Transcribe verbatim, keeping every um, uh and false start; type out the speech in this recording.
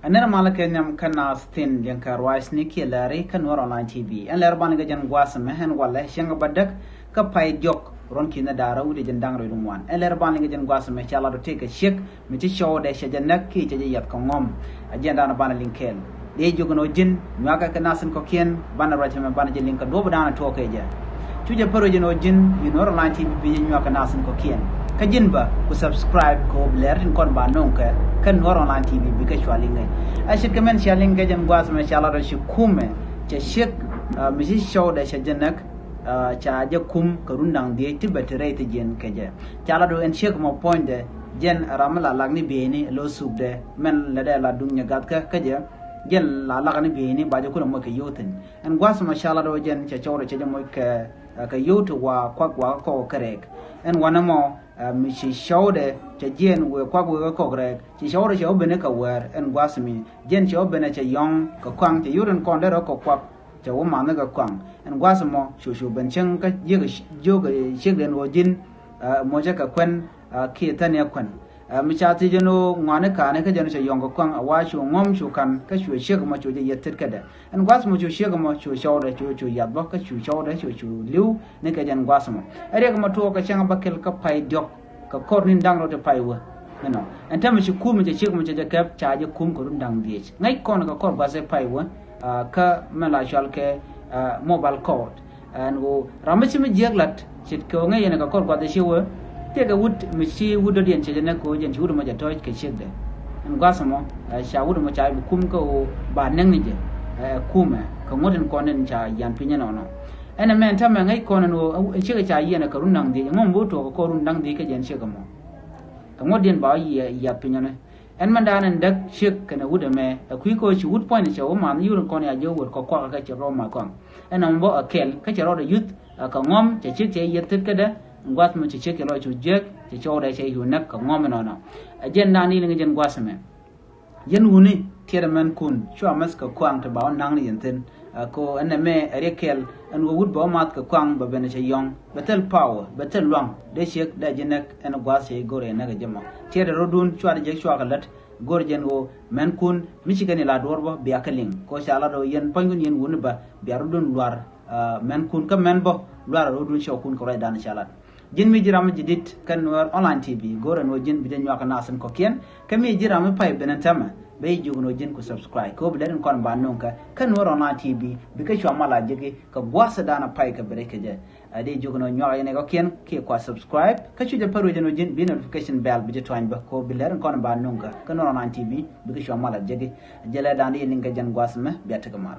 Ɛ nɛn malä kɛ nhiam kä naath thi̱n liɛŋkɛ ruaacni kiɛ lääri kä Nuɛr Online T V. Ɛn lɛr banɛ kɛ jɛn gua̱a̱th ɛmɛ ɛn walɛ cieŋ bädäk kä pay diɔ̱k ruɔ̱n ki̱n da̱ŋ rɛw wi̱cdɛ jɛn da̱ŋ rɛw wi̱cdɛ ŋuan. Ɛn lɛr banɛ kɛ jɛn gua̱a̱th ɛmɛ ca lat ɔ tëëkɛ ciek mi ci cɔwdɛ cɛ jɛ näk kiɛ cɛ jɛ yiath kɛ ŋɔm. Ɛ jɛn da̱a̱n banɛ liŋ kɛɛl. Dee jiök ɛn ɣöö ji̱n nyuakɛ kɛ naath thi̱n kɔ̱kiɛn banɛ ruac ɛmɛ banɛ jɛ liŋ kɛ duɔ̱ɔ̱p da̱a̱n tuɔɔk kɛ jɛ. Cu jɛ pär ɣöö jɛn ɣöö ji̱n yi Nuɛr Online T V bi jɛ nyuak kɛ naath thi̱n kɔ̱kiɛn. Kä ji̱n bä ku subscribe kɛ ɣöö bi lɛr tin kɔn ba no̱o̱ŋ kɛ kä Nuɛr Online T V bikɛ cua liŋ ɛ. Ɛ ce̱tkɛ mɛn cia liŋ kɛ jɛn gua̱a̱th ɛmɛ ca lat ɔ ci kumɛ cɛ ciek, ah, mi ci cɔwdɛ cɛ jɛ näk, ah, ca jɛ kum kɛ run da̱ŋ dhieec ti bɛ ti rɛy ti jiɛn kɛ jɛ. Ca lat ɔ ɛn ciek mɔ puɔ̱nydɛ jɛn ram mi la lak ni bieyni lo̱ thukdɛ mɛn lätdɛ la duŋ nyɛ gathkä kä jɛ. Jɛn la lak ni bieyni ba jɛ kulɛ moc kɛ yio̱w thi̱n. Ɛn gua̱a̱th ɛmɔ ca lat ɔ jɛn cɛ cɔwdɛ cɛ jɛ moc kɛ, ah, kɛ yio̱w ti wa kuak wa kä kɔk kɛ rɛɛk. Ɛn wanɛ mɔ, ah, mi ci cɔwdɛ cɛ jiɛn wëë kuak wëë kä kɔk rɛɛk. Ci cɔwdɛ cɛ wä ben ni kɛ wäär ɛn gua̱a̱th mi. Jɛn cɛ wä ben ɛ cɛ yɔ̱ŋ kɛ kɔaŋ cɛ yio̱w tin kɔn derɛ kɛ kuak. Cɛ wä ma̱nh ni kɛ kɔaŋ. Ɛn gua̱a̱th ɛmɔ cu cu ben cieŋ kä jiäk jiök ciekdɛn ɣöö ji̱n, ah, mocä kɛ kuän, ah, kiɛ thäniɛ kuän. Ah, mi ca thiec ɛn ɣöö ŋɔaani ka̱a̱ni kä jɛn cɛ yɔ̱ŋ kɛ kɔaŋ a wa cu ŋɔ̱m cu ka̱n kä cu ciek ɛmɔ cu jɛ yieth tet kädɛ. Ɛn gua̱a̱th ɛmɔ cu ciek ɛmɔ cu cɔwdɛ cu cu yath bä kä cu cɔwdɛ cu cu li̱w ni kɛ jɛn gua̱a̱th ɛmɔ. Ɛ riɛk ɛmɔ tuɔɔk kɛ cäŋ bä kɛl kä pay diɔ̱k kɛ kɔr ni̱n da̱ŋ rɛw ti pay wä. Ɛnɔ ɛn täämɛ ci kum cɛ ciek ɛmɔ cɛ jɛ kɛp ca jɛ kum kɛ run da̱ŋ dhieec. Ŋäc kɔn kɛ kɔr gua̱th ɛ pay wä, ah, kä mɛn la cual kɛ, ah, mobile court. Ɛn ɣöö ram mi ci mi jiäk la̱t ce̱tkɛ ɣöö ŋäc yɛn kɛ kɔr gua̱th ɛ ci wä. Tëëkɛ wut mi ci wut dɔ̱diɛn cɛ jɛ näk kɛ ɣöö jɛn ci wut ɛmɔ jɛ tɔ̱ɔ̱c kɛ ciekdɛ. Ɛn gua̱th ɛmɔ, ah, ca wut ɛmɔ ca bi kum kä ɣöö ba näk ni jɛ, ah, kumɛ kɛ ŋuɔ̱t in kɔn in ca yian piny ɛnɔnɔ. Ɛn ɛmɛ ɛn täämɛ ŋäc kɔn ɛn ɣöö, ah, ciek ɛ ca yiɛn ɛ kɛ run da̱ŋ dhieec ɛŋu mi bi wä tuɔɔk kɛ kɔr run daŋ dhieec kä jɛn ciek ɛmɔ. Kɛ ŋuɔ̱tdiɛn ba wä yiath piny ɔni. Ɛn mɛn da̱a̱n ɛn däk ciek kɛnɛ wut ɛmɛ ɛ kui̱ kɛ ɣöö ci wut puɔ̱ny cɛ wä ma̱nh yio̱w tin kɔn ya jiök wut kɛ kuak kä cɛ rɔ̱ ma̱th kɔaŋ. Ɛn nɔmɔ bä ɛ kɛl kä cɛ rɔɔdɛ yuth, ah, kɛ ŋɔ̱m cɛ ciek cɛ yieth tet kädɛ. Ɛn gua̱a̱th mi ci ciek cɛ lɔc cu jiäk cɛ cɔwdɛ cɛ cu näk kɛ ŋɔ̱m ɛnɔnɔ. Ɛ jɛn da̱a̱n ni liŋ jɛn gua̱a̱th ɛmɛ. Yɛn wutni tiɛɛr mɛnkun cua mäth kɛ kɔaŋ ti ba wä naŋ ni yɛn thi̱n. Ah, kɛ ɣöö ɛn ɛmɛ ɛ riɛk kɛl ɛn ɣöö wut bɛ wä math kɛ kɔaŋ bɛ ben cɛ yɔ̱ŋ bɛ thil power bɛ thil luaŋ dee ciek dee ji̱ näk ɛn gua̱a̱th cɛ i̱ go̱r ɛ näk ɛ jɛ mɔ. Tiɛɛr rɔ̱dun cua di jek cua kɛ lät go̱r jɛn ɣöö mɛnkun mi ci kɛn i̱ la duɔ̱ɔ̱r bä bia kɛ liŋ kɛ ɣöö ca lat ɣöö yɛn puɔ̱nykun yɛn wutni bä bia rɔ̱dun luar, ah, mɛnkun kä mɛn bä luar rɔ̱dun cɔɔkun kɛ ruacdan ca lat. Ji̱n mi ji̱ ram mi ji̱ di̱t kä Nuɛr Online T V go̱rɛ ni wä ji̱n bi jɛ nyuak kɛ nath in kɔ̱kiɛn. Kä mi ji̱ ram mi pay ben ɛn täämɛ bɛ ji̱ jiök ni wä ji̱n ku subscribe kɛ wä bi lɛt in kɔn ba no̱o̱ŋ kɛ kä Nuɛr Online T V bikɛ cua mal a jeki kɛ gua̱a̱th dan a pay kɛ bi rɛc kɛ jɛ. A dee jiök ni wä nyuak in kɔ̱kiɛn kiɛ kua subscribe kä cu jɛ pär wä ji̱n wä ji̱n bi notification bell bi jɛ tuany bä kɛ wä bi lɛt in kɔn ba no̱o̱ŋ kɛ kä Nuɛr Online T V bikɛ cua mal a jeki. Jɛ lɛ dan di liŋ kɛ jɛn gua̱a̱th mɛ bia tekɛ mal.